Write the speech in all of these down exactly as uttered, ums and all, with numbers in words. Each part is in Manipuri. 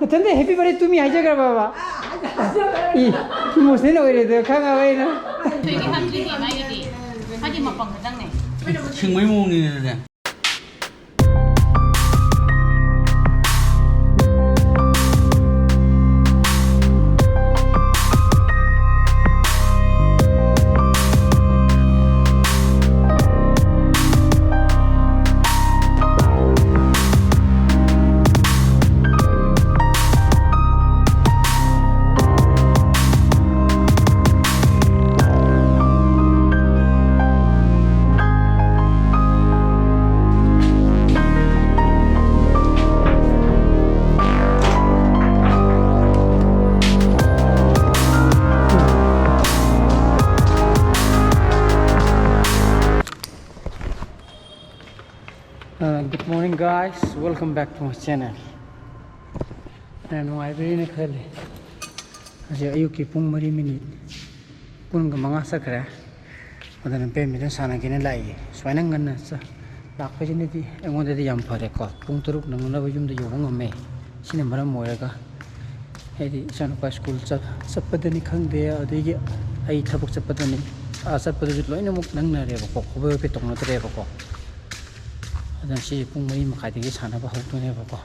ꯏꯊꯟꯇ happy birthday to me ꯍꯥꯏꯖꯈ꯭ꯔꯕꯕ? ꯏ, emotional ꯑꯣꯏꯔꯦꯗ, ꯈꯪꯉꯕ ꯑꯩꯅ꯫ ꯊꯣꯏꯒꯤ ꯍꯥꯞꯇ꯭ꯔꯤꯗꯤ ꯃꯥꯒꯤꯗꯤ꯫ ꯃꯥꯗꯤ ꯃꯄꯪ ꯈꯛꯇꯪꯅꯦ꯫ ꯁꯤꯡꯕꯩ ꯃꯑꯣꯡꯅꯤꯅꯦ ꯑꯗꯨꯗꯤ꯫ Uh, good morning, guys, welcome back to my channel. ꯌꯥꯝ ꯅꯨꯡꯉꯥꯏꯕꯤꯔꯤꯅ ꯈꯜꯂꯤ꯫ ꯍꯧꯖꯤꯛ ꯑꯌꯨꯛꯀꯤ ꯄꯨꯡ ꯃꯔꯤ ꯃꯤꯅꯤꯠ ꯀꯨꯟꯒ ꯃꯉꯥ ꯆꯠꯈ꯭ꯔꯦ꯫ ꯑꯗꯨꯅ badminton ꯁꯥꯟꯅꯒꯦꯅ ꯂꯥꯛꯏ꯫ ꯁꯨꯃꯥꯏꯅ ꯉꯟꯅ ꯆ-, ꯂꯥꯛꯄꯁꯤꯅꯗꯤ ꯑꯩꯉꯣꯟꯗꯗꯤ ꯌꯥꯝ ꯐꯔꯦꯀꯣ꯫ ꯄꯨꯡ ꯇꯔꯨꯛ ꯅꯪꯅꯕ ꯌꯨꯝꯗ ꯌꯧꯕ ꯉꯝꯃꯦ꯫ ꯁꯤꯅ ꯃꯔꯝ ꯑꯣꯏꯔꯒ ꯍꯥꯏꯗꯤ ꯏꯆꯥꯅꯨꯄꯥ ꯁ꯭ꯀꯨꯜ ꯆꯠ-, ꯆꯠꯄꯗꯅꯤ ꯈꯪꯗꯦ, ꯑꯗꯒꯤ ꯑꯩ ꯊꯕꯛ ꯆꯠꯄꯗꯅꯤ, ꯑꯥ, ꯆꯠꯄꯗꯁꯨ ꯂꯣꯏꯅꯃꯛ ꯅꯪꯅꯔꯦꯕꯀꯣ, ꯈꯣꯕꯣꯏ ꯍꯣꯄꯤ ꯇꯧꯅꯗ꯭ꯔꯦꯕꯀꯣ꯫ ꯑꯗꯨꯅ ꯁꯤ ꯄꯨꯡ ꯃꯔꯤ ꯃꯈꯥꯏꯗꯒꯤ ꯁꯥꯟꯅꯕ ꯍꯧꯗꯣꯏꯅꯦꯕꯀꯣ,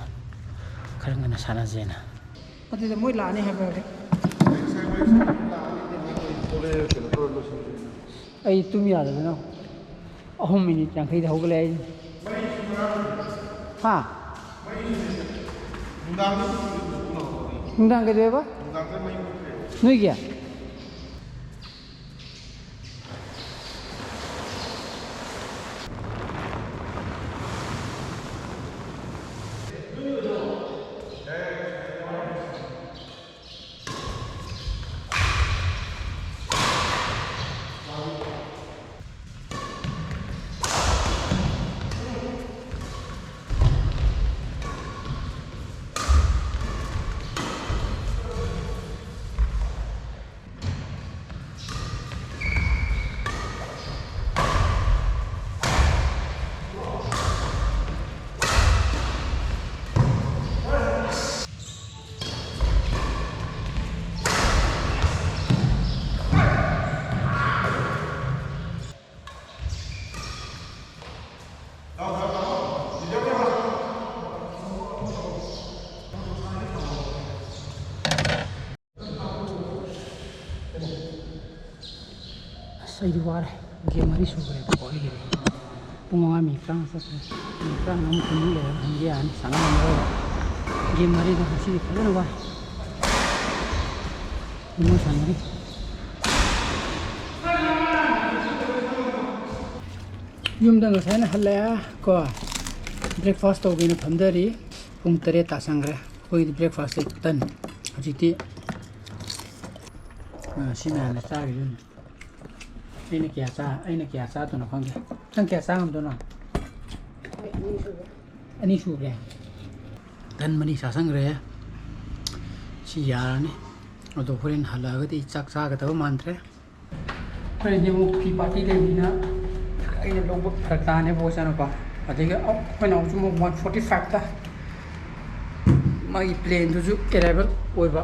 ꯈꯔ ꯉꯟꯅ ꯁꯥꯟꯅꯁꯦꯅ꯫ ꯑꯗꯨꯗ ꯃꯣꯏ ꯂꯥꯛꯑꯅꯤ ꯍꯥꯏꯕ ꯍꯧꯖꯤꯛ꯫ ꯑꯩ ꯇꯨꯝ ꯌꯥꯗꯗꯅ ꯑꯍꯨꯝ ꯃꯤꯅꯤꯠ ꯌꯥꯡꯈꯩꯗ ꯍꯧꯒꯠꯂꯦ ꯑꯩ꯫ ꯍꯥ? ꯅꯨꯡꯗꯥꯡ ꯀꯩꯗꯧꯋꯦꯕ? ꯅꯣꯏꯒꯤ? ꯑꯩꯗꯤ ꯋꯥꯔꯦ꯫ ꯒꯦꯝ ꯃꯔꯤ ꯁꯨꯈ꯭ꯔꯦꯕꯀꯣ ꯑꯩꯒꯤꯗꯤ꯫ ꯄꯨꯡ ꯃꯉꯥ ꯃꯤꯅꯤꯠ ꯇꯔꯥꯃꯉꯥ ꯆꯠꯈ꯭ꯔꯦ꯫ ꯃꯤꯅꯤꯠ ꯇꯔꯥꯃꯉꯥ ꯃꯨꯛ ꯇꯨꯝꯃ ꯂꯩꯔꯒ ꯍꯟꯒꯦ ꯌꯥꯔꯅꯤ꯫ ꯁꯥꯟꯅ ꯉꯝꯃꯔꯣꯏꯕ꯫ ꯒꯦꯝ ꯃꯔꯤꯗꯣ ꯉꯁꯤꯗꯤ ꯐꯖꯅ ꯋꯥꯏ꯫ ꯃꯣꯏ ꯁꯥꯟꯅꯔꯤ꯫ ꯌꯨꯝꯗ ꯉꯁꯥꯏꯅ ꯍꯜꯂꯛꯑꯦ ꯀꯣ꯫ ꯕ꯭ꯔꯦꯛꯐꯥꯁ ꯇꯧꯒꯦꯅ ꯐꯝꯊꯔꯤ꯫ ꯄꯨꯡ ꯇꯔꯦꯠ ꯇꯥꯁꯟꯈ꯭ꯔꯦ꯫ ꯑꯩꯈꯣꯏꯒꯤꯗꯤ ꯕ꯭ꯔꯦꯛꯐꯥꯁꯁꯦ ꯇꯟ꯫ ꯍꯧꯖꯤꯛꯇꯤ, ꯑ, ꯁꯤ ꯃꯌꯥꯝꯁꯦ ꯆꯥꯈꯤꯗꯣꯏꯅꯤ꯫ ꯑꯩꯅ ꯀꯌꯥ ꯆꯥ-, ꯑꯩꯅ ꯀꯌꯥ ꯆꯥꯗꯣꯏꯅꯣ ꯈꯪꯗꯦ꯫ ꯅꯪ ꯀꯌꯥ ꯆꯥ ꯉꯝꯗꯣꯏꯅꯣ? ꯑꯅꯤ ꯁꯨꯈ꯭ꯔꯦ꯫ ꯇꯟ ꯃꯔꯤ ꯆꯥꯁꯟꯈ꯭ꯔꯦ꯫ ꯁꯤ ꯌꯥꯔꯅꯤ꯫ ꯑꯗꯣ ꯍꯣꯔꯦꯟ ꯍꯜꯂꯛꯑꯒꯗꯤ ꯑꯩ ꯆꯥꯛ ꯆꯥꯒꯗꯕ ꯃꯥꯟꯗ꯭ꯔꯦ꯫ ꯍꯣꯔꯦꯟꯗꯤ ꯑꯃꯨꯛ ꯄꯤ ꯄꯥꯔꯇꯤ ꯂꯩꯕꯅꯤꯅ ꯑꯩꯅ ꯂꯧꯕ ꯐꯔꯛ ꯇꯥꯅꯦꯕ ꯏꯆꯥꯅꯨꯄꯥ꯫ ꯑꯗꯒꯤ ꯑꯩꯈꯣꯏꯅ ꯑꯃꯨꯛꯁꯨ ꯑꯃꯨꯛ ꯋꯥꯟ ꯐꯣꯔꯇꯤ ꯐꯥꯏꯚꯇ ꯃꯥꯒꯤ ꯄ꯭ꯂꯦꯟꯗꯨꯁꯨ ꯑꯦꯔꯥꯏꯚꯦꯜ ꯑꯣꯏꯕ꯫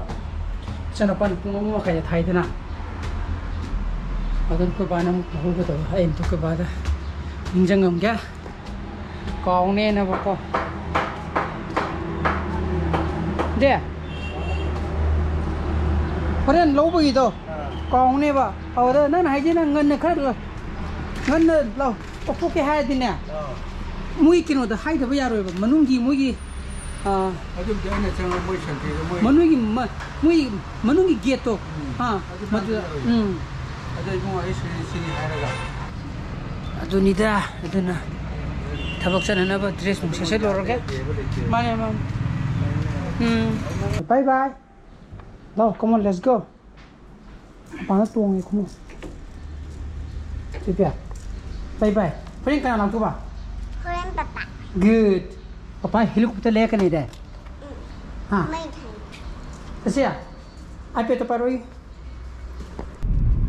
ꯏꯆꯥꯅꯨꯄꯥꯅ ꯄꯨꯡ ꯑꯃ ꯃꯈꯥꯏꯗ ꯊꯥꯏꯗꯅ꯫ ꯑꯗꯨꯅ ꯑꯩꯈꯣꯏ ꯕꯥꯅ ꯑꯃꯨꯛ ꯄꯨꯍꯧꯒꯗꯕ꯫ ꯑꯩ ꯑꯝꯇ ꯑꯩꯈꯣꯏ ꯕꯥꯗ ꯅꯤꯡꯁꯤꯡꯉꯝꯒꯦ꯫ ꯀꯥꯎꯅꯦꯅꯕꯀꯣ꯫ ꯗꯦ, ꯍꯣꯔꯦꯟ ꯂꯧꯕꯒꯤꯗꯣ ꯀꯥꯎꯅꯦꯕ꯫ ꯑꯗꯨꯗ ꯅꯪꯅ ꯍꯥꯏꯁꯦ ꯅꯪ ꯉꯟꯅ ꯈꯔ ꯂ-, ꯉꯟꯅ ꯂꯥꯎ꯫ ꯑꯣꯄꯣꯛꯀꯦ ꯍꯥꯏꯔꯗꯤꯅꯦ, ꯑꯥ꯫ ꯃꯣꯏ ꯀꯩꯅꯣꯗ ꯍꯥꯏꯗꯕ ꯌꯥꯔꯣꯏꯕ, ꯃꯅꯨꯡꯒꯤ ꯃꯣꯏꯒꯤ, ꯑꯥ, ꯑꯗꯨꯕꯨꯗꯤ ꯑꯩꯅ ꯆꯪꯉ ꯃꯣꯏ ꯁꯟꯇ꯭ꯔꯤꯗ ꯃꯣꯏ ꯃꯅꯨꯡꯒꯤ ꯃ-, ꯃꯣꯏ ꯃꯅꯨꯡꯒꯤ ꯒꯦꯠꯇꯣ, ꯎꯝ, ꯑꯥ, ꯑꯗꯨ ꯃꯗꯨꯗ, ꯍꯥꯏꯕ ꯌꯥꯔꯣꯏ꯫ ꯎꯝ꯫ ꯑꯗꯣ ꯏꯕꯨꯡꯉꯣ, ꯑꯩ ꯁꯤꯅꯤ, ꯁꯤꯅꯤ ꯍꯥꯏꯔꯒ꯫ ꯑꯗꯨꯅꯤꯗ, ꯑꯗꯨꯅ ꯊꯕꯛ ꯆꯠꯅꯅꯕ ꯗ꯭ꯔꯦꯁ ꯅꯨꯡ ꯁꯦꯠꯆꯜꯂꯨꯔꯒꯦ꯫ ꯂꯩꯇꯦꯕ, ꯂꯩꯇꯦꯕ꯫ ꯃꯥꯅꯦ, ꯃꯥꯅꯦ꯫ ꯎꯝ꯫ Bye bye. ꯂꯥꯎ, come on, let's go. ꯃꯄꯥꯟꯗ ꯇꯣꯡꯉꯦ ꯈꯣꯡꯎꯞ꯫ ꯏꯄꯦ, bye bye. ꯍꯣꯔꯦꯟ ꯀꯅꯥ ꯂꯥꯛꯇꯧꯕ? ꯍꯣꯔꯦꯟ ꯄꯄꯥ꯫ Good. Papa helicopter ꯂꯩꯔꯛꯀꯅꯤꯗꯦ꯫ ꯎꯝ꯫ ꯍꯥ? ꯃꯩ ꯊꯥꯏ꯫ ꯆꯠꯁꯦ? iPadꯇꯣ ꯄꯥꯏꯔꯛꯑꯣ꯫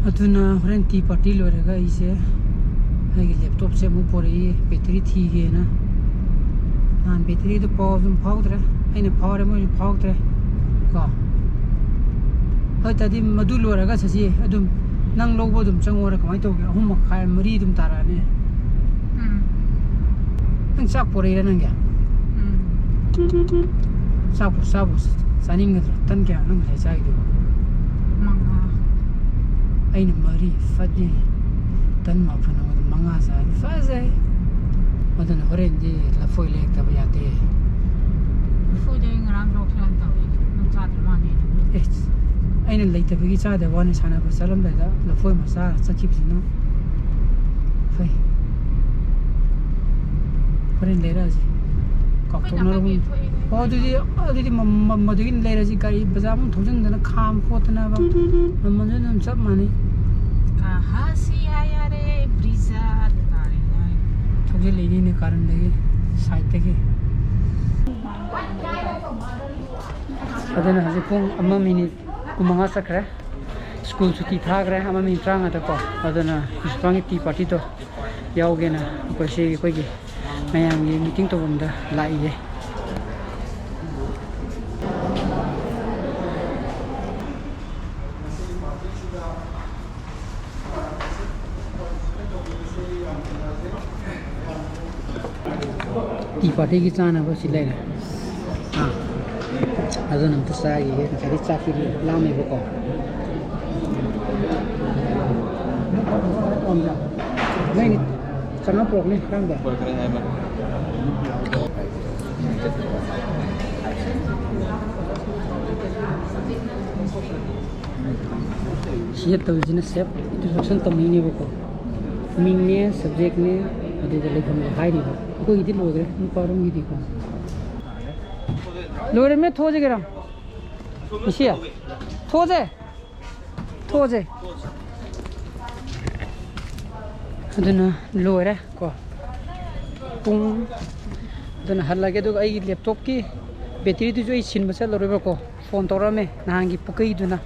ꯑꯗꯨꯅ ꯍꯣꯔꯦꯟ ꯇꯤ ꯄꯥꯔꯇꯤ ꯂꯣꯏꯔꯒ ꯑꯩꯁꯦ ꯑꯩꯒꯤ ꯂꯦꯞꯇꯣꯞꯁꯦ ꯑꯃꯨꯛ ꯄꯣꯔꯛꯏ, ꯕꯦꯇ꯭ꯔꯤ ꯊꯤꯒꯦꯅ꯫ ꯅꯍꯥꯟ ꯕꯦꯇ꯭ꯔꯤꯗꯨ ꯄꯥꯎ ꯑꯗꯨꯝ ꯐꯥꯎꯗ꯭ꯔꯦ, ꯑꯩꯅ ꯐꯥꯎꯔꯦ, ꯃꯣꯏꯁꯨ ꯐꯥꯎꯗ꯭ꯔꯦ ꯀꯣ꯫ ꯍꯣꯏ, ꯇꯥꯗꯤ ꯃꯗꯨ ꯂꯣꯏꯔꯒ ꯆꯠꯁꯤ꯫ ꯑꯗꯨꯝ ꯅꯪ ꯂꯧꯕ ꯑꯗꯨꯝ ꯆꯪꯉꯣꯔ ꯀꯃꯥꯏꯅ ꯇꯧꯒꯦ? ꯑꯍꯨꯝ ꯃꯈꯥꯏ, ꯃꯔꯤ ꯑꯗꯨꯝ ꯇꯥꯔꯛꯑꯅꯤ꯫ ꯎꯝ꯫ ꯅꯪ ꯆꯥꯛ ꯄꯣꯔꯛꯏꯔꯥ ꯅꯪꯒꯤ? ꯎꯝ꯫ ꯆꯥꯛꯄꯨ ꯆꯥꯕꯨ ꯆꯥꯅꯤꯡꯒꯗ꯭ꯔꯣ? ꯇꯟ ꯀꯌꯥ ꯅꯪ ꯉꯁꯥꯏ ꯆꯥꯈꯤꯗꯨꯕꯣ? ꯃꯉꯥ꯫ ꯑꯩꯅ ꯃꯔꯤ ꯐꯠꯅꯤ꯫ ꯇꯟ ꯃꯥꯄꯟ ꯑꯃꯗ ꯃꯉꯥ ꯆꯥꯔꯗꯤ ꯐꯖꯩ꯫ ꯑꯗꯨꯅ ꯍꯣꯔꯦꯟꯗꯤ ꯂꯐꯣꯏ ꯂꯩꯔꯛꯇꯕ ꯌꯥꯗꯦ꯫ ꯂꯐꯣꯏꯗꯣ ꯑꯩ ꯉꯔꯥꯡ ꯂꯧꯈ꯭ꯔꯦ ꯇꯧꯔꯤ꯫ ꯅꯪ ꯆꯥꯗ꯭ꯔ ꯃꯥꯜꯂꯦ꯫ ꯑꯦ, ꯑꯩꯅ ꯂꯩꯇꯕꯒꯤ ꯆꯥꯗꯕ ꯋꯥꯅꯤ꯫ ꯁꯥꯟꯅꯕ ꯆꯠꯂꯝꯗꯥꯏꯗ ꯂꯐꯣꯏ ꯑꯃ ꯆꯥꯔ ꯆꯠꯈꯤꯕꯁꯤꯅ ꯐꯩ꯫ ꯍꯣꯔꯦꯟ ꯂꯩꯔꯛꯑꯁꯤ꯫ ꯀꯥꯎꯊꯣꯛꯅꯔꯒꯨꯝ꯫ ꯑꯩꯈꯣꯏ ꯅꯥꯀꯟꯒꯤ ꯊꯣꯛꯏꯅꯦ꯫ ꯑꯣ, ꯑꯗꯨꯗꯤ, ꯑꯗꯨꯗꯤ ꯃ-, ꯃ-, ꯃꯗꯨꯗꯒꯤ ꯂꯩꯔꯁꯤ꯫ ꯒꯥꯔꯤ ꯕꯖꯥꯔꯃꯨꯛ ꯊꯧꯖꯤꯟꯗꯅ ꯈꯥꯝ ꯈꯣꯠꯇꯅꯕ꯫ ꯃꯃꯜꯁꯨ ꯑꯗꯨꯝ ꯆꯞ ꯃꯥꯟꯅꯩ꯫ ꯀꯍꯥ ꯁꯤ ꯑꯥꯌꯥ ꯔꯦ ꯕ꯭ꯔꯤꯖꯥ ꯇꯥꯔꯦ꯫ ꯊꯧꯖꯤꯜꯂꯛꯏꯅꯤꯅꯦ ꯀꯥꯔꯟꯗꯒꯤ, ꯁꯥꯏꯠꯇꯒꯤ꯫ ꯑꯗꯨꯅ ꯍꯧꯖꯤꯛ ꯄꯨꯡ ꯑꯃ ꯃꯤꯅꯤꯠ ꯀꯨꯟꯃꯉꯥ ꯆꯠꯈ꯭ꯔꯦ꯫ ꯁ꯭ꯀꯨꯜ ꯁꯨꯇꯤ ꯊꯥꯈ꯭ꯔꯦ ꯑꯃ ꯃꯤꯅꯤꯠ ꯇꯔꯥꯃꯉꯥꯗꯀꯣ꯫ ꯑꯗꯨꯅ ꯄ꯭ꯔꯤꯟꯁꯤꯄꯥꯜꯒꯤ ꯇꯤ ꯄꯥꯔꯇꯤꯗꯣ ꯌꯥꯎꯒꯦꯅ ꯑꯩꯈꯣꯏ ꯁꯤ ꯑꯩꯈꯣꯏꯒꯤ ꯃꯌꯥꯝꯒꯤ ꯃꯤꯇꯤꯡ ꯇꯧꯐꯝꯗ ꯂꯥꯛꯏꯌꯦ꯫ ꯇꯤ ꯄꯥꯔꯇꯤꯒꯤ ꯆꯥꯅꯕ ꯁꯤ ꯂꯩꯔꯦ꯫ ꯑꯥ, ꯑꯗꯨꯅ ꯑꯝꯇ ꯆꯥꯈꯤꯒꯦ꯫ ꯉꯁꯥꯏꯗꯤ ꯆꯥꯛꯇꯤ ꯂꯥꯝꯃꯦꯕꯀꯣ꯫ ꯅꯣꯏꯅꯤ ꯆꯉꯥ ꯄꯨꯔꯛꯅꯤ ꯈꯔ ꯑꯝꯗ꯫ ꯁꯤ ꯇꯧꯔꯤꯁꯤꯅ self introduction ꯇꯧꯅꯤꯡꯉꯦꯕꯀꯣ꯫ ꯃꯤꯡꯅꯦ, subjectꯅꯦ, ꯑꯗꯨꯒ ꯂꯩꯐꯝꯗꯣ ꯍꯥꯏꯔꯤꯕ꯫ ꯑꯩꯈꯣꯏꯒꯤꯗꯤ ꯂꯣꯏꯈ꯭ꯔꯦ, ꯅꯨꯄꯥꯔꯣꯝꯒꯤꯗꯤꯀꯣ꯫ ꯂꯣꯏꯔꯝꯃꯦ, ꯊꯣꯛꯑꯁꯤ ꯀꯩꯅꯣ꯫ ꯏꯆꯦ, ꯊꯣꯛꯑꯁꯦ꯫ ꯊꯣꯛꯑꯁꯦ꯫ ꯑꯗꯨꯅ ꯂꯣꯏꯔꯦ ꯀꯣ꯫ ꯄꯨꯡ, ꯑꯗꯨꯅ ꯍꯜꯂꯒꯦ꯫ ꯑꯗꯨꯒ ꯑꯩꯒꯤ laptopꯀꯤ batteryꯗꯨꯁꯨ ꯑꯩ ꯁꯤꯟꯕ ꯆꯠꯂꯔꯣꯏꯕꯀꯣ꯫ Phone ꯇꯧꯔꯛꯑꯝꯃꯦ ꯅꯍꯥꯟꯒꯤ ꯄꯨꯀꯩꯗꯨꯅ,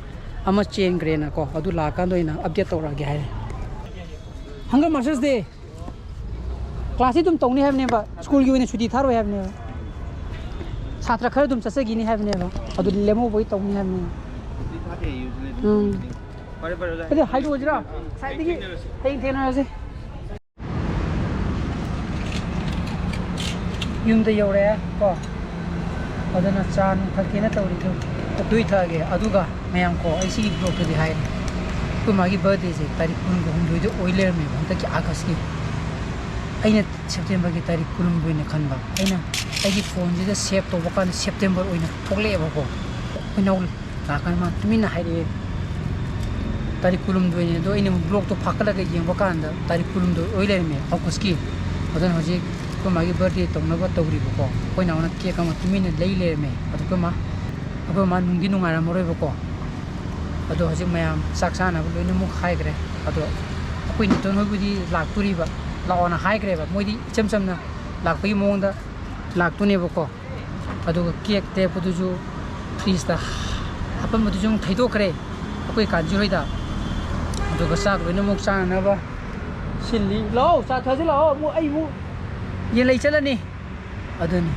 ꯑꯃ ꯆꯦꯟꯈ꯭ꯔꯦꯅꯀꯣ꯫ ꯑꯗꯨ ꯂꯥꯛꯑꯀꯥꯟꯗ ꯑꯣꯏꯅ update ꯇꯧꯔꯛꯑꯒꯦ ꯍꯥꯏꯔꯦ꯫ Hunger Martyrs Day꯫ Classꯁꯤ ꯑꯗꯨꯝ ꯇꯧꯅꯤ ꯍꯥꯏꯕꯅꯦꯕ, ꯁ꯭ꯀꯨꯜꯒꯤ ꯑꯣꯏꯅ ꯁꯨꯇꯤ ꯊꯥꯔꯣꯏ ꯍꯥꯏꯕꯅꯦꯕ꯫ ꯁꯥꯇ꯭ꯔ ꯈꯔ ꯑꯗꯨꯝ ꯆꯠꯆꯈꯤꯅꯤ ꯍꯥꯏꯕꯅꯦꯕ, ꯑꯗꯨ ꯂꯦꯝꯍꯧꯕꯒꯤ ꯇꯧꯅꯤ ꯍꯥꯏꯕꯅꯦꯕ꯫ ꯎꯝ꯫ ꯐꯔꯦ, ꯐꯔꯦ, ꯑꯣꯖꯥ꯫ ꯑꯗꯨꯗꯤ ꯍꯥꯏꯗꯣꯛꯑꯁꯤꯔꯣ? ꯉꯁꯥꯏꯗꯒꯤ ꯍꯌꯦꯡ ꯊꯦꯡꯅꯔꯁꯤ꯫ ꯌꯨꯝꯗ ꯌꯧꯔꯛꯑꯦ ꯀꯣ, ꯑꯗꯨꯅ ꯆꯥ ꯅꯨꯡ ꯊꯛꯀꯦꯅ ꯇꯧꯔꯤꯗꯨ ꯑꯗꯨꯏ ꯊꯛꯑꯒꯦ꯫ ꯑꯗꯨꯒ ꯃꯌꯥꯝ ꯀꯣ, ꯑꯩ ꯁꯤꯒꯤ vlogꯇꯗꯤ ꯍꯥꯏ꯫ ꯑꯩꯈꯣꯏ ꯃꯥꯒꯤ ꯕꯥꯔꯗꯦꯁꯦ ꯇꯥꯔꯤꯛ ꯀꯨꯟꯒ ꯍꯨꯝꯗꯣꯏꯗ ꯑꯣꯏ ꯂꯩꯔꯝꯃꯦꯕ, ꯍꯟꯗꯛꯀꯤ ꯑꯥꯒꯁꯀꯤ꯫ ꯑꯩꯅ ꯁꯦꯞꯇꯦꯝꯕꯔꯒꯤ ꯇꯥꯔꯤꯛ ꯀꯨꯟꯍꯨꯝꯗꯣꯏꯅ ꯈꯟꯕ꯫ ꯑꯩꯅ ꯑꯩꯒꯤ ꯐꯣꯟꯁꯤꯗ ꯁꯦꯞ ꯇꯧꯕ ꯀꯥꯟꯗ ꯁꯦꯞꯇꯦꯝꯕꯔ ꯑꯣꯏꯅ ꯊꯣꯛꯂꯛꯑꯦꯕꯀꯣ꯫ ꯑꯩꯈꯣꯏ ꯏꯅꯥꯎ ꯂꯥꯛꯀꯥꯟꯗ ꯃꯥ ꯇꯨꯃꯤꯟꯅ ꯍꯥꯏꯔꯛꯑꯦ, "ꯇꯥꯔꯤꯛ ꯀꯨꯟꯍꯨꯝꯗꯣꯏꯅꯦ"꯫ ꯑꯗꯣ ꯑꯩꯅ ꯑꯃꯨꯛ ꯕ꯭ꯂꯣꯛꯇꯣ ꯐꯥꯒꯠꯂꯒ ꯌꯦꯡꯕ ꯀꯥꯟꯗ ꯇꯥꯔꯤꯛ ꯀꯨꯟꯍꯨꯝꯗꯣꯏ ꯑꯣꯏ ꯂꯩꯔꯝꯃꯦ, ꯑꯣꯒꯁꯀꯤ꯫ ꯑꯗꯨꯅ ꯍꯧꯖꯤꯛ ꯑꯩꯈꯣꯏ ꯃꯥꯒꯤ ꯕꯥꯔꯗꯦ ꯇꯧꯅꯕ ꯇꯧꯔꯤꯕꯀꯣ꯫ ꯑꯩꯈꯣꯏ ꯅꯥꯎꯅ ꯀꯦꯛ ꯑꯃ ꯇꯨꯃꯤꯟꯅ ꯂꯩ ꯂꯩꯔꯝꯃꯦ꯫ ꯑꯗꯣ ꯑꯩꯈꯣꯏ ꯃꯥ, ꯑꯩꯈꯣꯏ ꯃꯥ ꯅꯨꯡꯗꯤ ꯅꯨꯡꯉꯥꯏꯔꯝꯃꯔꯣꯏꯕꯀꯣ꯫ ꯑꯗꯣ ꯍꯧꯖꯤꯛ ꯃꯌꯥꯝ ꯆꯥꯛ ꯆꯥꯅꯕ ꯂꯣꯏꯅꯃꯛ ꯍꯥꯏꯈ꯭ꯔꯦ꯫ ꯑꯗꯣ ꯑꯩꯈꯣꯏ ꯅꯦꯇꯣꯟ ꯍꯣꯏꯕꯨꯗꯤ ꯂꯥꯛꯇꯣꯔꯤꯕ, ꯂꯥꯛꯑꯣꯅ ꯍꯥꯏꯈ꯭ꯔꯦꯕ꯫ ꯃꯣꯏꯗꯤ ꯏꯆꯝ ꯆꯝꯅ ꯂꯥꯛꯄꯒꯤ ꯃꯑꯣꯡꯗ ꯂꯥꯛꯇꯣꯏꯅꯦꯕꯀꯣ꯫ ꯑꯗꯨꯒ ꯀꯦꯛ ꯇꯦꯛꯄꯗꯨꯁꯨ ꯐ꯭ꯔꯤꯖꯇ ꯍꯥꯞꯄꯝꯕꯗꯨꯁꯨ ꯑꯃꯨꯛ ꯊꯩꯗꯣꯛꯈ꯭ꯔꯦ ꯑꯩꯈꯣꯏ ꯀꯥꯟꯆꯤ ꯍꯣꯏꯗ꯫ ꯑꯗꯨꯒ ꯆꯥꯛ ꯂꯣꯏꯅꯃꯛ ꯆꯥꯅꯅꯕ ꯁꯤꯜꯂꯤ꯫ ꯂꯥꯛꯑꯣ, ꯆꯥ ꯊꯛꯁꯤ ꯂꯥꯛꯑꯣ꯫ ꯑꯃꯨꯛ ꯑꯩ ꯑꯃꯨꯛ ꯌꯦꯟ ꯂꯩ ꯆꯠꯂꯅꯤ꯫ ꯑꯗꯨꯅꯤ꯫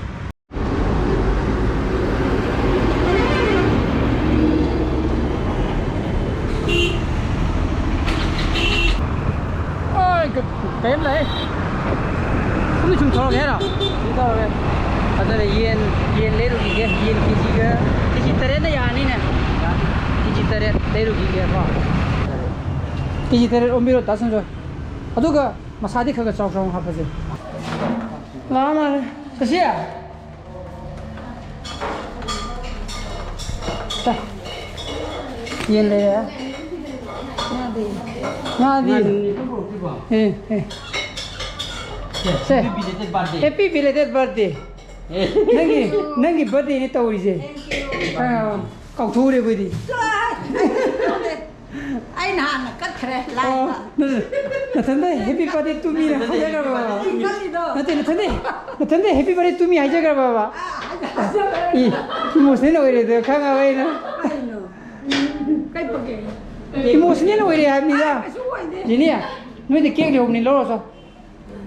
ꯑꯣꯏ, ꯀ-, ꯀꯩꯝ ꯂꯩ꯫ ꯁꯨꯝ ꯁꯨꯝ ꯊꯣꯛꯂꯛꯀꯦ ꯍꯥꯏꯔꯣ? ꯁꯨꯝ ꯇꯧꯔꯒꯦ꯫ ꯑꯗꯨꯅ ꯌꯦꯟ, ꯌꯦꯟ ꯂꯩꯔꯨꯈꯤꯒꯦ꯫ ꯌꯦꯟ ꯀꯦꯖꯤꯒ, ꯀꯦꯖꯤ ꯇꯔꯦꯠꯅ ꯌꯥꯅꯤꯅꯦ꯫ ꯀꯦꯖꯤ ꯇꯔꯦꯠ ꯂꯩꯔꯨꯈꯤꯒꯦꯀꯣ꯫ ꯀꯦꯖꯤ ꯇꯔꯦꯠ ꯑꯣꯟꯕꯤꯔꯣ, ꯗꯥ ꯁꯟꯖꯣꯏ꯫ ꯑꯗꯨꯒ ꯃꯁꯥꯗꯤ ꯈꯔ ꯈꯔ ꯆꯥꯎ ꯆꯥꯎꯅ ꯍꯥꯞꯄꯁꯦ꯫ ꯂꯥꯛꯑ ꯃꯥꯜꯂꯦ꯫ ꯁꯁꯤ! ꯁꯦ꯫ ꯌꯦꯟ ꯂꯩꯔꯦ꯫ ꯉꯥꯗꯤ꯫ ꯉꯥꯗꯤ꯫ ꯉꯥꯗꯤ ꯄꯨꯔꯛꯇ꯭ꯔꯤꯕꯣ? ꯑꯦ, ꯑꯦ꯫ ꯁꯦ, ꯁꯦ꯫ Happy belated birthday꯫ Happy belated birthday꯫ ꯑꯦ꯫ ꯅꯪꯒꯤ, ꯅꯪꯒꯤ birthdayꯅꯦ ꯇꯧꯔꯤꯁꯦ꯫ Thank you꯫ ꯑꯥ, ꯀꯥꯎꯊꯣꯛꯎꯔꯦ ꯑꯩꯈꯣꯏꯗꯤ꯫ ꯑꯩ ꯅꯍꯥꯟꯅ ꯀꯠꯈ꯭ꯔꯦ, ꯑꯣ, ꯂꯥꯏꯗ꯫ ꯅ-, ꯅꯊꯟꯗ happy birthday to meꯅ ꯍꯥꯏꯖꯈ꯭ꯔꯕ? ꯑꯩ ꯈꯜꯂꯤꯗꯣ꯫ ꯅꯠꯇꯦ, ꯅꯊꯟꯗ, ꯅꯊꯟꯗ happy birthday to me ꯍꯥꯏꯖꯈ꯭ꯔꯕꯕ? ꯑꯥ, ꯍꯥꯏꯖꯈ꯭ꯔꯦ꯫ ꯏ, emotional ꯑꯣꯏꯔꯦꯗ, ꯈꯪꯉꯕ ꯑꯩꯅ꯫ ꯀꯩꯅꯣ? ꯎꯝ, ꯀꯩ ꯄꯛꯀꯦ? Emotional ꯑꯣꯏꯔꯦ ꯍꯥꯏꯕꯅꯤꯗ꯫ ꯑꯥ, ꯀꯩꯁꯨ ꯑꯣꯏꯗꯦ꯫ ꯖꯤꯅꯤ, ꯅꯣꯏꯗ cake ꯂꯩꯍꯧꯕꯅꯤ, ꯂꯧꯔꯣ ꯆꯣ꯫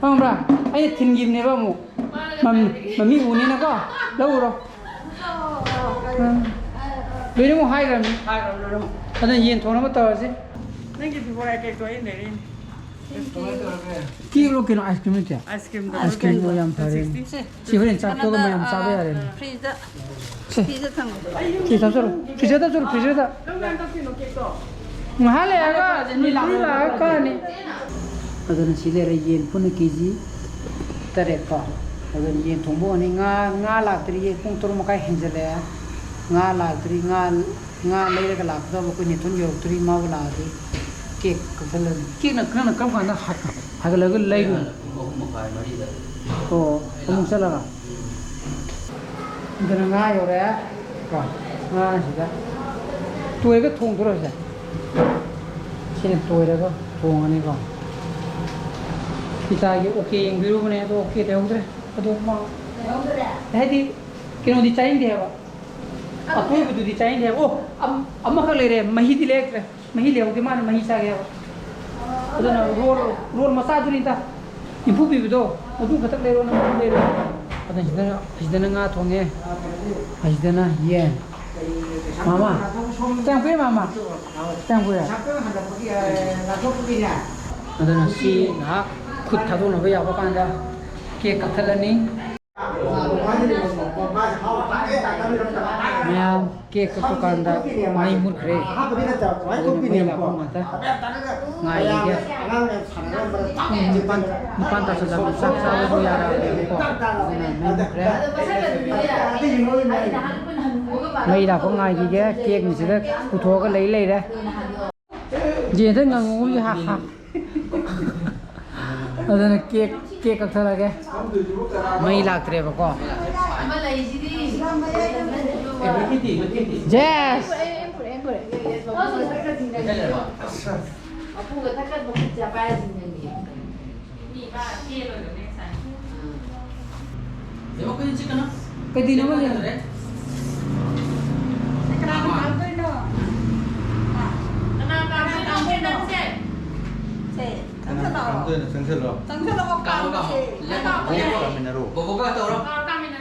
ꯈꯪꯕ꯭ꯔꯥ? ꯑꯩꯅ ꯊꯤꯟꯈꯤꯕꯅꯦꯕ ꯑꯃꯨꯛ꯫ ꯃꯝ-, ꯃꯃꯤ ꯎꯅꯤꯅꯀꯣ꯫ ꯂꯧꯔꯣ꯫ ꯎꯝ꯫ ꯂꯣꯏꯅꯃꯛ ꯍꯥꯏꯈ꯭ꯔꯕꯅꯤ꯫ ꯍꯥꯏꯈ꯭ꯔꯕꯅꯤ ꯂꯣꯏꯅꯃꯛ꯫ ꯑꯗꯨꯅ ꯌꯦꯟ ꯊꯣꯡꯅꯕ ꯇꯧꯔꯁꯤ꯫ ꯅꯪꯒꯤ ꯐꯤꯕꯣꯔꯥꯏ cake ꯇꯣ ꯑꯩꯅ ꯂꯩꯔꯛꯏꯅꯦ꯫ Cake ꯂꯣ ꯀꯩꯅꯣ, ice cream ꯅꯠꯇꯦ? Ice cream ꯗꯣ꯫ Ice cream, ꯑꯣ, ꯌꯥꯝ ꯐꯔꯦ꯫ Sixty꯫ ꯁꯤ ꯍꯣꯔꯦꯟ ꯆꯥꯛ ꯇꯣꯛꯑꯒ ꯃꯌꯥꯝ ꯆꯥꯕ ꯌꯥꯔꯦꯅꯦ꯫ Freezer꯫ ꯁꯦ꯫ Freezer ꯊꯝꯃꯣ꯫ ꯁꯤ ꯊꯝꯖꯜꯂꯣ꯫ Freezer ꯗ ꯊꯝꯖꯜꯂꯣ, freezer ꯗ꯫ ꯅꯪ ꯀꯃꯥꯏꯅ ꯀꯛꯇꯣꯏꯅꯣ cake ꯇꯣ? ꯉꯥꯏꯍꯥꯛ ꯂꯩꯔꯒ ꯅꯣꯏ ꯂꯥꯛꯑꯒ ꯀꯛꯑꯅꯤ꯫ ꯑꯗꯨꯅ ꯁꯤ ꯂꯩꯔꯦ, ꯌꯦꯟ ꯄꯨꯟꯅ ꯀꯦ ꯖꯤ ꯇꯔꯦꯠ ꯀꯣ꯫ ꯑꯗꯨꯅ ꯌꯦꯟ ꯊꯣꯡꯕ ꯍꯧꯔꯅꯤ꯫ ꯉꯥ, ꯉꯥ ꯂꯥꯛꯇ꯭ꯔꯤꯌꯦ, ꯄꯨꯡ ꯇꯔꯨꯛ ꯃꯈꯥꯏ ꯍꯦꯟꯖꯜꯂꯛꯑꯦ꯫ ꯉꯥ ꯂꯥꯛꯇ꯭ꯔꯤ꯫ ꯉꯥ, ꯉꯥ ꯂꯩꯔꯒ ꯂꯥꯛꯀꯗꯕ ꯑꯩꯈꯣꯏ ꯅꯦꯊꯣꯟ ꯌꯧꯔꯛꯇ꯭ꯔꯤ꯫ ꯃꯥꯕꯨ ꯂꯥꯛꯑꯗꯤ ꯀꯦꯛ ꯀꯛꯊꯠꯂꯅꯤ꯫ ꯀꯦꯛꯅ ꯅꯪꯅ ꯀꯔꯝ ꯀꯥꯟꯗ ꯍ-, ꯍꯥꯏꯒꯠꯂꯒ ꯂꯩꯔꯨꯏ? ꯄꯨꯡ ꯑꯍꯨꯝ ꯃꯈꯥꯏ, ꯃꯔꯤꯗ꯫ ꯑꯣ, ꯑꯃꯨꯛ ꯆꯠꯂꯒ? ꯑꯗꯨꯅ ꯉꯥ ꯌꯧꯔꯛꯑꯦ꯫ ꯀꯣ, ꯉꯥꯁꯤꯗ ꯇꯣꯏꯔꯒ ꯊꯣꯡꯗꯣꯏꯔꯣ ꯁꯦ? ꯁꯤꯅ ꯇꯣꯏꯔꯒ ꯊꯣꯡꯉꯅꯤꯀꯣ꯫ ꯄꯤꯇꯥꯒꯤ ꯑꯣꯀꯦ ꯌꯦꯡꯕꯤꯔꯨꯕꯅꯦ, ꯑꯗꯣ ꯑꯣꯀꯦ ꯇꯧꯍꯧꯗ꯭ꯔꯦ꯫ ꯑꯗꯣ ꯃꯥ ꯍꯥꯏꯗꯤ ꯀꯩꯅꯣꯗꯤ ꯆꯥꯅꯤꯡꯗꯦ ꯍꯥꯏꯕ꯫ ꯑꯇꯣꯏꯕꯗꯨꯗꯤ ꯆꯥꯅꯤꯡꯗꯦ ꯍꯥꯏꯕ꯫ ꯑꯣ, ꯑꯝ-, ꯑꯃꯈꯛ ꯂꯩꯔꯦ, ꯃꯍꯤꯗꯤ ꯂꯩꯔꯛꯇ꯭ꯔꯦ꯫ ꯃꯍꯤ ꯂꯩꯍꯧꯗꯦ, ꯃꯥꯅ ꯃꯍꯤ ꯆꯥꯒꯦ ꯍꯥꯏꯕ꯫ ꯑꯗꯨꯅ ꯔꯣꯜ, ꯔꯣꯜ ꯃꯆꯥꯗꯨꯅꯤꯗ꯫ ꯏꯝꯐꯨ ꯄꯤꯕꯗꯣ, ꯑꯗꯨ ꯈꯛꯇꯪ ꯂꯩꯔꯣ, ꯅꯪ ꯑꯗꯨꯝ ꯂꯩꯔꯣ꯫ ꯑꯗ ꯁꯤꯗꯅ, ꯁꯤꯗꯅ ꯉꯥ ꯊꯣꯡꯉꯦ, ꯑꯁꯤꯗꯅ ꯌꯦꯟ꯫ ꯃꯥꯃ, ꯀꯌꯥꯝ ꯀꯨꯏꯔꯦ ꯃꯥꯃ? ꯀꯌꯥꯝ ꯀꯨꯏꯔꯦ? ꯑꯗꯨꯅ ꯁꯤ ꯉꯥꯏꯍꯥꯛ ꯈꯨꯠ ꯊꯥꯗꯣꯛꯅꯕ ꯌꯥꯕ ꯀꯥꯟꯗ ꯀꯦꯛ ꯀꯛꯊꯠꯂꯅꯤ꯫ ꯃꯌꯥꯝ ꯀꯦꯛ ꯀꯛꯄ ꯀꯥꯟꯗ ꯃꯩ ꯃꯨꯠꯈ꯭ꯔꯦ꯫ ꯑꯗꯨꯅ ꯃꯩ ꯂꯥꯛꯄ ꯉꯥꯛꯇ ꯉꯥꯏꯈꯤꯒꯦ꯫ ꯄꯨꯡ ꯅꯤꯄꯥꯟ, ꯅꯤꯄꯥꯟ ꯇꯥꯁꯤꯜꯂꯕꯅꯤ, ꯆꯥꯛ ꯆꯥꯕꯁꯨ ꯌꯥꯔꯛꯑꯕꯅꯦꯕꯀꯣ꯫ ꯑꯗꯨꯅ ꯃꯩ ꯃꯨꯠꯈ꯭ꯔꯦ꯫ ꯃꯩ ꯂꯥꯛꯄ ꯉꯥꯏꯈꯤꯒꯦ꯫ ꯀꯦꯛꯅ ꯁꯤꯗ ꯄꯨꯊꯣꯛꯑꯒ ꯂꯩ ꯂꯩꯔꯦ꯫ ꯌꯦꯟꯗ ꯉꯪꯉꯨꯒꯨꯝꯁꯦ, ꯍꯥ, ꯍꯥ꯫ ꯑꯗꯨꯅ ꯀꯦꯛ, ꯀꯦꯛ ꯀꯛꯊꯠꯂꯒꯦ꯫ ꯃꯩ ꯂꯥꯛꯇ꯭ꯔꯦꯕꯀꯣ꯫ ꯖꯦꯁ! ꯃꯄꯨꯒ ꯊꯛꯀꯠꯄ ꯈꯨꯠꯁꯦ ꯄꯥꯏꯔꯁꯤꯅꯦ꯫ ꯀꯩꯗꯧꯅꯣ ꯃꯣꯏꯁꯦ? ꯀꯅꯥ ꯀꯅꯥ ꯇꯧꯗꯣꯏꯅꯣ? ꯀꯅꯥ ꯀꯅꯥ ꯇꯧꯗꯣꯏꯅꯣ ꯅꯪꯁꯦ? ꯁꯦ, ꯆꯪꯁꯤꯜꯂꯛꯑꯣ꯫ ꯆꯪꯁꯤꯜꯂꯣ꯫ ꯆꯪꯁꯤꯜꯂꯛꯑꯣ, ꯀꯥꯝꯃꯣ, ꯀꯥꯝꯃꯣ꯫ ꯀꯥꯝꯃꯁꯦ꯫ ꯂꯦꯞꯄꯣ, ꯂꯦꯞꯄꯣ꯫ ꯀꯥꯝꯃꯤꯟꯅꯔꯣ꯫ ꯕꯣꯕꯣꯛꯀ ꯇꯧꯔꯣ꯫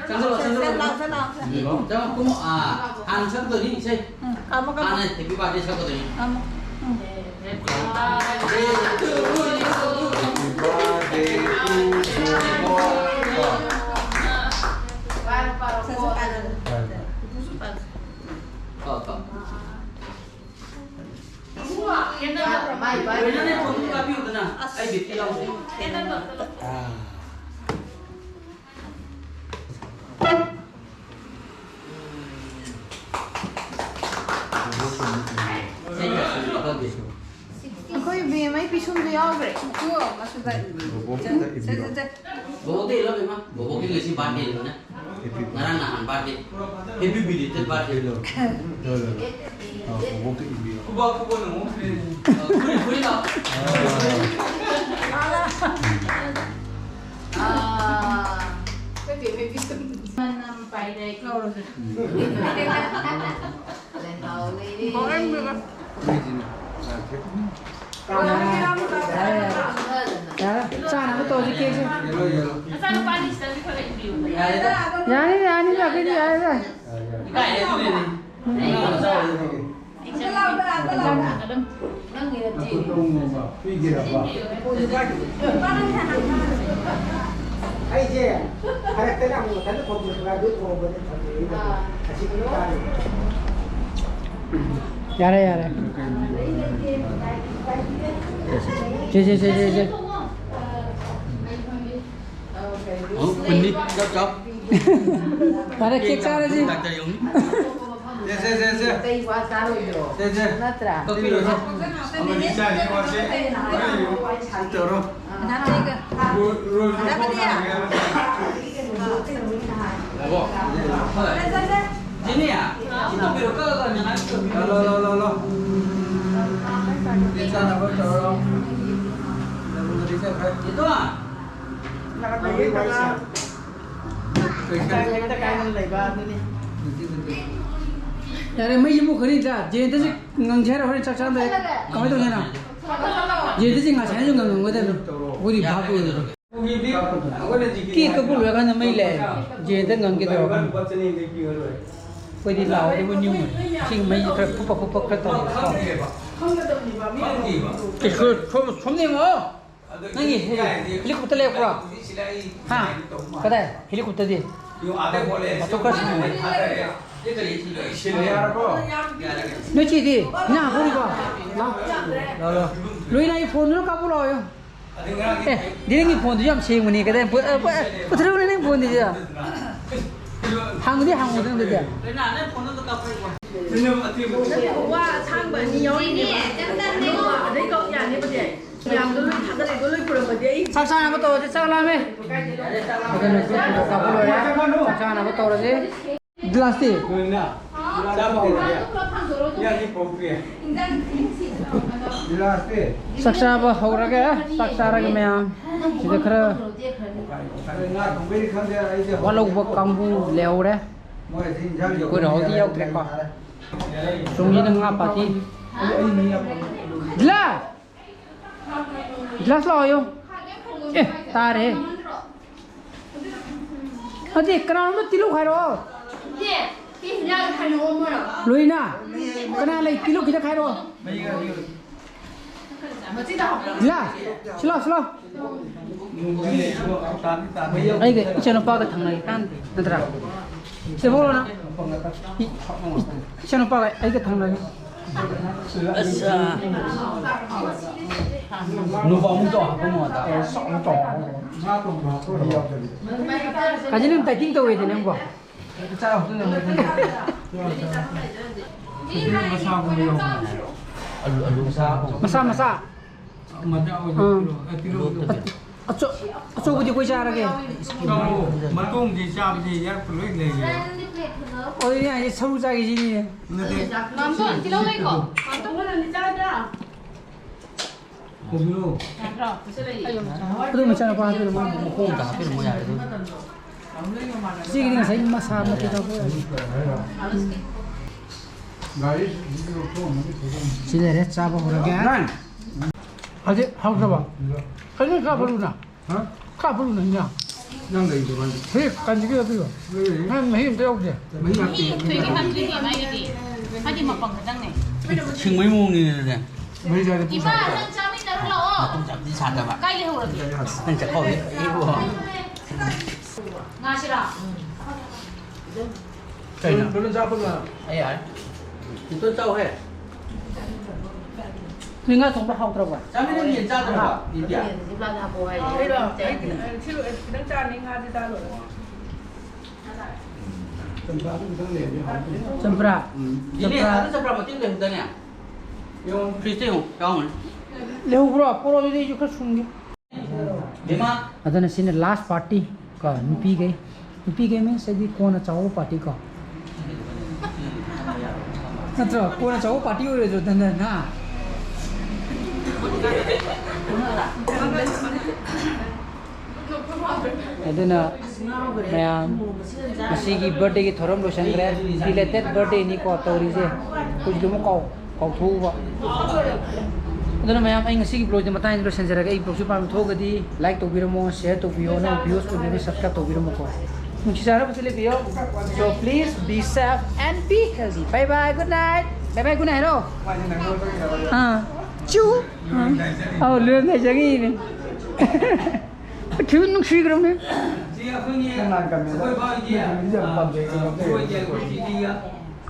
ꯆꯪꯁꯤꯜꯂꯣ, ꯆꯪꯁꯤꯜꯂꯣ꯫ ꯂꯥꯛꯑꯣ, ꯂꯥꯛꯑꯣ, ꯂꯥꯛꯑꯣ꯫ ꯆꯪꯉꯣ, ꯀꯨꯝꯃꯣ꯫ ꯑꯥ, ꯍꯥꯟꯅ ꯁꯛꯀꯗꯣꯏꯅꯤ ꯏꯁꯩ꯫ ꯎꯝ, ꯀꯥꯝꯃꯣ, ꯀꯥꯝꯃꯣ꯫ ꯍꯥꯟꯅ Happy Birthday ꯁꯛꯀꯗꯣꯏꯅꯤ꯫ ꯀꯥꯝꯃꯣ꯫ Um. Happy birthday to you. Happy birthday to you. ꯄꯥꯔꯣ, ꯄꯥꯔꯣ, ꯄꯥꯔꯣ꯫ ꯀꯣ, ꯀꯣ꯫ ꯂꯣꯏꯅꯅ ꯐꯣꯟꯗꯨ ꯀꯥꯞꯄꯤꯌꯨꯗꯅ꯫ ꯑꯩ ꯕꯤꯠꯇꯤ ꯌꯥꯎꯗꯦ꯫ ꯑꯩꯈꯣꯏ ꯕꯦꯝꯃꯩ ꯄꯤꯁꯨꯝꯁꯨ ꯌꯥꯎꯈ꯭ꯔꯦ꯫ ꯕꯣꯕꯣꯛꯇ ꯏꯕꯤꯔꯣ꯫ ꯕꯣꯕꯣꯛꯇ ꯏꯜꯂꯣ, ꯕꯦꯝꯃ꯫ ꯕꯣꯕꯣꯛꯀꯤ ꯉꯁꯤ ꯕꯥꯔꯗꯦ ꯂꯩꯕꯅꯦ꯫ ꯉꯔꯥꯡ ꯅꯍꯥꯟ ꯕꯥꯔꯗꯦ꯫ ꯍꯦꯄꯤ ꯕꯤꯂꯤꯇꯦꯠ ꯕꯥꯔꯗꯦ꯫ ꯂꯣꯏ, ꯂꯣꯏ, ꯂꯣꯏ꯫ ꯑꯥ, ꯕꯣꯕꯣꯛꯇ ꯏꯕꯤꯔꯣ꯫ ꯐꯨꯔꯤ, ꯐꯨꯔꯤ ꯂꯥꯎ꯫ ꯑꯥ꯫ ꯑꯥ꯫ ꯃꯅꯝ ꯄꯥꯏꯔꯦ꯫ ꯂꯧꯔꯁꯦ꯫ Boring big. ꯌꯥꯔꯦ, ꯌꯥꯔꯦ꯫ ꯌꯥꯔꯦ, ꯆꯥꯅꯕ ꯇꯧꯔꯁꯤ ꯀꯦꯛꯁꯦ꯫ ꯌꯥꯅꯤ, ꯌꯥꯅꯤ, ꯌꯥꯈꯩꯗꯤ ꯌꯥꯔꯦ, ꯌꯥꯔꯦ꯫ ꯑꯩꯁꯦ ꯐꯔꯛꯇꯅ ꯑꯃꯨꯛ ꯃꯊꯟꯇ ꯊꯣꯛꯄꯤꯔꯛꯄ ꯑꯗꯨ ꯊꯣꯛꯄꯗ ꯊꯝꯕꯤꯔꯤꯕ꯫ ꯑꯁꯤ ꯌꯥꯔꯦ, ꯌꯥꯔꯦ꯫ ꯁꯦ, ꯁꯦ, ꯁꯦ, ꯁꯦ, ꯁꯦ꯫ ꯐꯔꯦ, ꯀꯦꯛ ꯆꯥꯔꯁꯤ꯫ ꯁꯦ, ꯁꯦ, ꯁꯦ, ꯁꯦ꯫ ꯁꯦ, ꯁꯦ꯫ ꯅꯠꯇ꯭ꯔꯥ? ꯀꯛꯄꯤꯔꯣ, ꯁꯦ꯫ ꯑꯃꯗꯤ ꯆꯥꯔꯤ, ꯋꯥꯁꯦ꯫ ꯇꯧꯔꯣ꯫ ꯔꯣ-, ꯔꯣ-, ꯔꯣ-, ꯖꯤꯅꯤ, ꯁꯤ ꯇꯧꯕꯤꯔꯣ, ꯀꯛꯑꯒ ꯅꯅꯥꯏ ꯇꯧꯕꯤꯔꯣ꯫ ꯂꯥ, ꯂꯥ, ꯂꯥ, ꯂꯥ, ꯂꯥ꯫ ꯁꯤ ꯆꯥꯅꯕ ꯇꯧꯔꯣ꯫ ꯂꯥ, ꯂꯥ, ꯂꯥ, ꯂꯥ꯫ ꯌꯥꯔꯦ, ꯃꯩꯁꯦ ꯃꯨꯠꯈ꯭ꯔꯅꯤꯗ꯫ ꯖꯦꯟꯗꯁꯦ ꯉꯪꯁꯦ ꯍꯥꯏꯔ ꯍꯣꯔꯦꯟ ꯆꯥꯛ ꯆꯥꯔꯝꯗꯥꯏ ꯀꯃꯥꯏꯅ ꯇꯧꯅꯤ ꯍꯥꯏꯅꯣ? ꯖꯦꯟꯗꯁꯦ ꯉꯁꯥꯏꯅꯁꯨ ꯉꯪꯉꯝꯒꯗꯕꯅꯤ꯫ ꯑꯩꯈꯣꯏꯗꯤ ꯚꯥꯞ ꯑꯣꯏꯗꯕ꯫ ꯀꯦꯛ ꯀꯛꯄ ꯂꯣꯏꯔꯀꯥꯟꯗ ꯃꯩ ꯂꯥꯛꯑꯦ꯫ ꯖꯦꯟꯗ ꯉꯪꯒꯦ ꯇꯧꯔꯀꯥꯟꯗ꯫ ꯑꯩꯈꯣꯏꯗꯤ ꯂꯥꯎꯔꯗꯤ ꯑꯩꯈꯣꯏ ꯅꯤꯡꯉꯨꯔꯦ꯫ ꯁꯤꯒꯤ ꯃꯩꯁꯦ ꯈꯔ ꯐꯨꯞꯄ ꯐꯨꯞꯄ ꯈꯔ ꯇꯧꯔꯦ꯫ ꯑꯦ, ꯁꯣꯝ-, ꯁꯣꯝ-, ꯁꯣꯝ ꯌꯦꯡꯉꯣ꯫ ꯅꯪꯒꯤ ꯍꯦ-, ꯍꯦꯂꯤꯀꯣꯞꯇꯔ ꯂꯩꯔꯛꯄ꯭ꯔꯣ? ꯍꯥ? ꯀꯗꯥꯏ? ꯍꯦꯂꯤꯀꯣꯞꯇꯔꯗꯤ? ꯃꯇꯣꯛ ꯈꯔ ꯁꯤꯟꯅꯕ꯫ ꯁꯤꯜꯂꯦ ꯌꯥꯔꯕꯣ? ꯅꯣꯏ ꯆꯦꯗꯤ? ꯏꯟꯖꯥꯡ ꯍꯥꯞꯄꯧꯔꯤꯕꯣ? ꯂꯥꯎ꯫ ꯂꯥꯎ, ꯂꯥꯎ꯫ ꯂꯣꯏꯅ ꯑꯩ ꯐꯣꯟꯗꯨꯅ ꯀꯥꯞꯄꯨ ꯂꯥꯎ ꯌꯣ꯫ ꯑꯦ, ꯗꯤꯔꯦꯟꯒꯤ ꯐꯣꯟꯗꯨ ꯌꯥꯝ ꯁꯦꯡꯕꯅꯤ꯫ ꯀꯗꯥꯏ ꯄꯨ-, ꯑ, ꯄꯨ-, ꯄꯨꯊꯣꯔꯛꯎꯅꯦ ꯅꯪ ꯐꯣꯟꯗꯨꯗꯤ꯫ ꯍꯥꯡꯉꯨꯗꯤ ꯍꯥꯡꯉꯨꯗꯅ ꯑꯗꯨꯗꯤ꯫ ꯋꯥ ꯑꯁꯥꯡꯕ ꯑꯅꯤ ꯌꯥꯎꯔꯤꯅꯦꯕ꯫ ꯑꯗꯩ ꯀꯛ ꯌꯥꯅꯦꯕ ꯁꯦ꯫ ꯃꯌꯥꯝꯗꯣ ꯂꯣꯏ ꯊꯥꯒꯠꯂꯛꯏꯗꯣ ꯂꯣꯏ ꯄꯨꯔꯝꯃꯗꯤ ꯑꯩ ꯆꯥꯛ ꯆꯥꯅꯕ ꯇꯧꯔꯁꯤ, ꯆꯥꯛ ꯂꯥꯝꯃꯦ꯫ ꯑꯗꯨꯅ ꯆꯥꯛ ꯂꯣꯏꯔꯦ꯫ ꯆꯥꯛ ꯆꯥꯅꯕ ꯇꯧꯔꯁꯤ꯫ ꯒꯤꯂꯥꯁꯇꯤ? ꯆꯥꯛ ꯆꯥꯕ ꯍꯧꯔꯒꯦ꯫ ꯆꯥꯛ ꯆꯥꯔꯒꯦ ꯃꯌꯥꯝ꯫ ꯁꯤꯗ ꯈꯔ ꯋꯥꯠꯍꯧꯕ ꯀꯥꯡꯕꯨ ꯂꯩꯍꯧꯔꯦ꯫ ꯑꯩꯈꯣꯏ ꯔꯥꯍꯨꯜꯗꯤ ꯌꯥꯎꯗ꯭ꯔꯦꯀꯣ꯫ ꯆꯨꯝꯁꯤꯅ ꯉꯥ ꯄꯥꯇꯤ꯫ ꯒꯤꯂꯥꯁ! ꯒꯤꯂꯥꯁ ꯂꯥꯛꯑꯣ ꯌꯣ꯫ ꯑꯦ, ꯇꯥꯔꯦ꯫ ꯑꯗꯨꯗꯤ ꯀꯅꯥꯅꯣꯝꯇ ꯇꯤꯜꯍꯧ ꯈꯥꯏꯔꯛꯑꯣ꯫ ꯂꯣꯏꯅ? ꯀꯅꯥ ꯂꯩ? ꯇꯤꯜꯍꯧ ꯈꯤꯇ ꯈꯥꯏꯔꯛꯑꯣ꯫ ꯂꯥ, ꯁꯤ ꯂꯥꯎ, ꯁꯤ ꯂꯥꯎ꯫ ꯑꯩꯒ ꯏꯆꯥꯅꯨꯄꯥꯒ ꯊꯪꯅꯔꯤꯀꯥꯟꯗ ꯅꯠꯇ꯭ꯔꯥ? ꯁꯤ ꯐꯣꯂꯣꯅ꯫ ꯏ-, ꯏ-, ꯏꯆꯥꯅꯨꯄꯥꯒ ꯑꯩꯒ ꯊꯪꯅꯔꯤ꯫ ꯑꯁ, ꯑ, ꯅꯨꯄꯥ ꯑꯃꯨꯛ ꯇꯧ ꯍꯥꯞꯄꯝꯃꯣ ꯑꯗ꯫ ꯀꯥꯖꯤꯟ, ꯅꯪ ꯗꯥꯏꯇꯤꯡ ꯇꯧꯋꯦꯗꯤ ꯅꯪꯕꯣ? ꯃꯁꯥ, ꯃꯁꯥ꯫ ꯑꯥ꯫ ꯑꯆꯧ-, ꯑꯆꯧꯕꯗꯤ ꯑꯩꯈꯣꯏ ꯆꯥꯔꯒꯦ꯫ ꯃꯇꯣꯡꯗꯤ ꯆꯥꯕꯗꯤ ꯌꯥꯔꯛꯄ ꯂꯣꯏ ꯂꯩꯌꯦ꯫ ꯑꯗꯨꯅꯦ ꯍꯥꯏꯁꯦ, ꯁꯔꯨ ꯆꯥꯒꯦ ꯁꯤꯅꯤ꯫ ꯅꯠꯇꯦ꯫ ꯃꯥꯝꯇꯣꯟ, ꯇꯤꯜꯍꯧ ꯂꯩꯀꯣ? ꯃꯥꯝꯇꯣꯟ ꯍꯣꯏꯅꯗꯤ ꯆꯥꯗ꯭ꯔꯥ? ꯌꯥꯗ꯭ꯔꯣ? ꯑꯗꯨ ꯃꯆꯥꯅꯨꯄꯥ ꯍꯥꯞꯄꯤꯔꯝꯃꯣ꯫ ꯃꯈꯣꯡꯗ ꯍꯥꯞꯄꯤꯔꯝꯃꯣ ꯌꯥꯔꯦ ꯑꯗꯨ꯫ ꯁꯤꯒꯤꯗꯤ ꯉꯁꯥꯏ ꯃꯁꯥ ꯃꯇꯦꯛ ꯇꯧꯕ ꯑꯣꯏꯔꯝꯅꯤ꯫ ꯁꯤ ꯂꯩꯔꯦ, ꯆꯥꯕ ꯍꯧꯔꯒꯦ꯫ ꯍꯧꯖꯤꯛ ꯍꯧꯗ꯭ꯔꯕ? ꯀꯩꯅꯣ ꯈꯔ ꯐꯔꯨꯅ? ꯍꯥ? ꯈꯔ ꯐꯔꯨꯅ, ꯏꯟꯖꯥꯡ꯫ ꯅꯪ ꯂꯩꯗꯣ ꯃꯥꯏꯗꯣ꯫ ꯍꯦ, ꯀꯟꯖꯤꯒꯤ ꯑꯗꯨꯗꯣ꯫ ꯂꯩ, ꯂꯩ꯫ ꯅꯪ ꯃꯍꯤ ꯑꯝꯇ ꯌꯥꯎꯗꯦ꯫ ꯃꯍꯤ ꯍꯥꯞꯇꯦ꯫ ꯊꯣꯏꯒꯤ ꯍꯥꯞꯇ꯭ꯔꯤꯅꯦ ꯃꯥꯏꯒꯤꯗꯤ꯫ ꯃꯥꯏꯗꯤ ꯃꯄꯪ ꯈꯛꯇꯪꯅꯦ꯫ ꯁꯤꯡꯕꯩ ꯃꯑꯣꯡꯅꯤꯅꯦ ꯑꯗꯨꯗꯤ꯫ ꯃꯍꯤ ꯆꯥꯗꯦ, ꯄꯨꯡ ꯏꯃꯥ, ꯆꯥꯗꯦ꯫ ꯅꯪ ꯆꯥꯃꯤꯟꯅꯔꯨ ꯂꯥꯛꯑꯣ꯫ ꯃꯇꯨꯝ ꯆꯥꯕꯗꯤ ꯁꯥꯗꯕ꯫ ꯀꯥꯏ ꯂꯩꯍꯧꯔꯒꯦ? ꯅꯪ ꯆꯠꯈꯥꯎꯗꯤ ꯐꯩꯕꯣ꯫ ꯉꯥꯁꯤꯔꯥ? ꯀꯩꯅꯣ? ꯕꯂꯨꯟ ꯆꯥ ꯐꯨꯠꯂꯣ꯫ ꯑꯩ ꯌꯥꯔꯦ꯫ ꯕꯇꯣꯟ ꯆꯥꯎꯍꯦ꯫ ꯅꯣꯏ ꯉꯥ ꯊꯣꯡꯕ ꯍꯥꯎꯇ꯭ꯔꯕꯣ? ꯆꯥꯃꯤꯟꯅ ꯌꯦꯟ ꯆꯥꯗ꯭ꯔꯕꯣ? ꯏꯟꯗꯤꯌꯥ꯫ ꯌꯦꯟꯁꯤ ꯄ꯭ꯂꯥꯟ ꯍꯥꯞꯄꯛꯑꯣ ꯍꯥꯏꯌꯦ꯫ ꯑꯩꯔꯣ? ꯑꯩ ꯁꯤ ꯂꯣꯏ-, ꯈꯤꯇꯪ ꯆꯥꯅꯤ, ꯉꯥꯁꯤ ꯆꯥ ꯂꯣꯏꯔꯦ꯫ ꯆꯝꯄ꯭ꯔꯥꯗꯨ ꯈꯤꯇꯪ ꯂꯩꯔꯗꯤ ꯍꯥꯎꯅꯤ꯫ ꯆꯝꯄ꯭ꯔꯥ? ꯎꯝ꯫ ꯏꯅꯦ, ꯆꯝꯄ꯭ꯔꯥ꯫ ꯑꯗꯨ ꯆꯝꯄ꯭ꯔꯥ ꯃꯇꯦꯛ ꯂꯩꯍꯧꯗꯥꯏꯅꯦ? ꯌꯦꯡꯉꯣ, ꯐ꯭ꯔꯤꯖꯇ ꯌꯦꯡꯉꯣ, ꯌꯥꯎꯔꯝꯒꯅꯤ꯫ ꯂꯩꯍꯧꯕ꯭ꯔꯣ? ꯄꯣꯔꯛꯑꯣ, ꯑꯗꯨꯗꯤ ꯑꯩꯁꯨ ꯈꯔ ꯁꯨꯝꯒꯦ꯫ ꯕꯦꯝꯃ꯫ ꯑꯗꯨꯅ ꯁꯤꯅ last party ꯀꯣ, ꯅꯨꯄꯤꯈꯩ꯫ ꯅꯨꯄꯤꯈꯩ means ꯍꯥꯏꯗꯤ ꯀꯣꯟꯅ ꯆꯥꯎꯕ party ꯀꯣ꯫ ꯅꯠꯇ꯭ꯔꯣ? ꯀꯣꯟꯅ ꯆꯥꯎꯕ party ꯑꯣꯏꯔꯣꯏꯗ꯭ꯔꯣ, ꯗꯟꯗꯟ, ꯍꯥ? ꯑꯗꯨꯅ ꯃꯌꯥꯝ, ꯉꯁꯤꯒꯤ birthdayꯒꯤ ꯊꯧꯔꯝ ꯂꯣꯏꯁꯟꯈ꯭ꯔꯦ꯫ Belated birthdayꯅꯤꯀꯣ ꯇꯧꯔꯤꯁꯦ꯫ ꯑꯩꯈꯣꯏꯁꯨ ꯑꯗꯨꯝ ꯀꯥꯎ-, ꯀꯥꯎꯊꯣꯛꯎꯕ꯫ ꯑꯗꯨꯅ ꯃꯌꯥꯝ, ꯑꯩ ꯉꯁꯤꯒꯤ vlogꯁꯦ ꯃꯇꯥꯡꯁꯤꯗ ꯂꯣꯏꯁꯤꯟꯖꯔꯒꯦ꯫ ꯑꯩ vlogꯁꯦ ꯄꯥꯝꯕ ꯊꯣꯛꯑꯒꯗꯤ like ꯇꯧꯕꯤꯔꯝꯃꯣ, share ꯇꯧꯕꯤꯌꯣ, ꯅꯪ views ꯑꯣꯏꯕꯤꯔꯗꯤ subscribe ꯇꯧꯕꯤꯔꯝꯃꯣꯀꯣ꯫ ꯅꯨꯡꯁꯤ ꯆꯥꯟꯅꯕꯁꯨ ꯂꯩꯕꯤꯌꯣ꯫ So please be safe and be healthy. Bye bye, good night. Bye bye, good night ꯍꯥꯏꯔꯣ꯫ ꯑꯥ꯫ ꯆꯨ꯫ ꯑꯥ꯫ ꯑꯧ, ꯂꯣꯏꯔꯝꯗꯥꯏ ꯆꯪꯉꯛꯏꯅꯦ꯫ ꯊꯤꯕ ꯅꯨꯡꯁꯤꯈ꯭ꯔꯕꯅꯦ꯫ ꯁꯤ ꯑꯩꯈꯣꯏꯒꯤ, ꯅꯪ ꯅꯍꯥꯟ ꯀꯃꯦꯟꯗ ꯑꯩꯈꯣꯏ ꯕꯥꯒꯤ, ꯅꯣꯏ ꯊꯣꯏꯕꯤꯁꯦ ꯌꯥꯝ ꯑ, ꯄꯥꯝꯖꯩ, ꯀꯩꯅꯣ ꯇꯧꯋꯦ꯫ ꯑꯩꯈꯣꯏꯒꯤ ꯑꯩꯈꯣꯏ ꯆꯤꯂꯤꯒ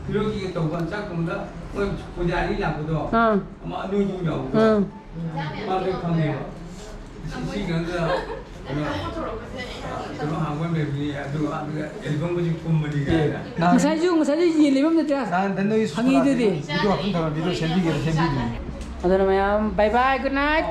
ꯐꯤꯔꯣꯜꯒꯤꯒ ꯇꯧꯕ ꯆꯥꯛ ꯊꯣꯡꯕꯗ ꯃꯣꯏ ꯄꯨꯖꯥꯔꯤ ꯂꯥꯛꯄꯗꯣ, ꯑꯥ꯫ ꯑꯃ ꯑꯅꯣꯏꯕ ꯑꯃ ꯌꯥꯎꯕꯗꯣ, ꯑꯥ꯫ ꯃꯥ ꯂꯣꯏ ꯈꯪꯉꯦꯕ꯫ ꯁꯤ, ꯁꯤ ꯀꯩꯅꯣꯗ, ꯀꯩꯅꯣ, ꯀꯩꯅꯣ ꯍꯥꯡꯕ ꯑꯃ ꯂꯩꯕꯅꯤ, ꯑꯗꯨ ꯑꯗꯨꯒ ꯑꯦꯜꯕꯝꯒꯁꯨ ꯀꯨꯝꯕꯅꯤ ꯀꯥꯏꯅ꯫ ꯉꯁꯥꯏꯁꯨ, ꯉꯁꯥꯏꯁꯨ ꯌꯦꯟ ꯂꯩꯐꯝ ꯅꯠꯇꯦ꯫ ꯅꯍꯥꯟ ꯅꯣꯏ ꯍꯪꯉꯤꯗꯨꯗꯤ꯫ ꯚꯤꯗꯤꯑꯣ ꯍꯥꯞꯐꯝ ꯊꯝꯕ ꯚꯤꯗꯤꯑꯣ ꯁꯦꯝꯕꯤꯒꯦꯅ ꯁꯦꯝꯕꯤꯗꯨꯅꯤ꯫ ꯑꯗꯨꯅ ꯃꯌꯥꯝ, bye bye, good night꯫